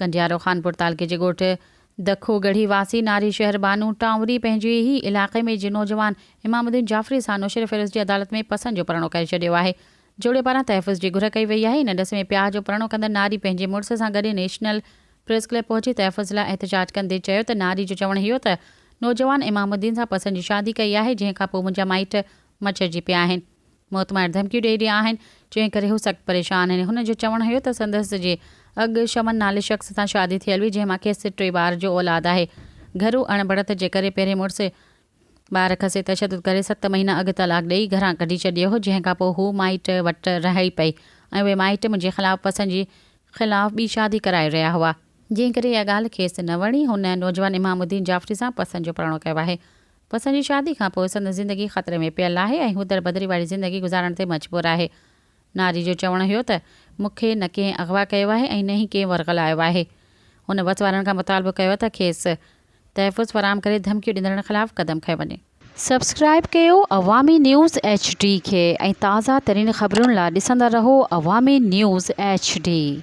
ڪنڊيارو خانپور تعلقي جي ڳوٺ دکو ڳڙهي واسي ناري شهر بانو ٽانوري پنهنجي ئي علائقي ۾ جي نوجوان امام الدين جعفري سان نوشهروفيروز جي عدالت ۾ پسند جو پرڻو ڪري ڇڏيو آهي. جوڙي پاران تحفظ جي گهر ڪئي وئي آهي. ان ڏس ۾ پياهه جو پرڻو ڪندڙ ناري پنهنجي مڙس سان گڏ نيشنل پريس ڪلب پهچي تحفظ لاء احتجاج ڪندي چيو ته ناري جو چوڻ هيو ته نوجوان امام الدين سان پسند جي شادي ڪئي آهي جنهن کانپوء منهنجا مائٽ مڇرجي پيا آهن. موتمار ڌمڪيون ڏئي رهيا آهن، جنهن ڪري هو سخت پريشان آهن. هن جو چوڻ هيو ته سندس جي اڳ شمن نالي شخص سان شادي ٿيل هئي، جنهن مان کيس ٽي ٻار جو اولاد آهي. گهرو اڻبڻت جي ڪري پهرين مڙس ٻار کسي تشدد ڪري ست مهينا اڳ طلاق ڏئي گهران ڪڍي ڇڏيو هو، جنهن کانپوء هو مائٽ وٽ رهي پئي ۽ اهي مائٽ منهنجي خلاف پسند جي خلاف ٻي شادي ڪرائي رهيا هئا. جنهن ڪري اها ڳالهه کيس نه وڻي، هن نوجوان امام الدين جعفري سان پسند جو پرڻو ڪيو آهي. پسند جي شادي کان پوء سندس زندگي خطري ۾ پيل آهي ۽ هو دربدري واري زندگي گذارڻ تي مجبور آهي. ناري جو چوڻ هيو ته مون کي نه ڪنهن اغوا ڪيو آهي ۽ نه ئي ڪنهن ورغلايو آهي. هن وس وارن کان مطالبو ڪيو ته کيس تحفظ فراهم ڪري ڌمڪيون ڏيندڙن خلاف قدم کنيو وڃي. سبسڪرائيب ڪيو عوامي نيوز ايڇ ڊي کي ۽ تازه ترين خبرن لا ڏسندا رهو عوامي نيوز ايڇ ڊي.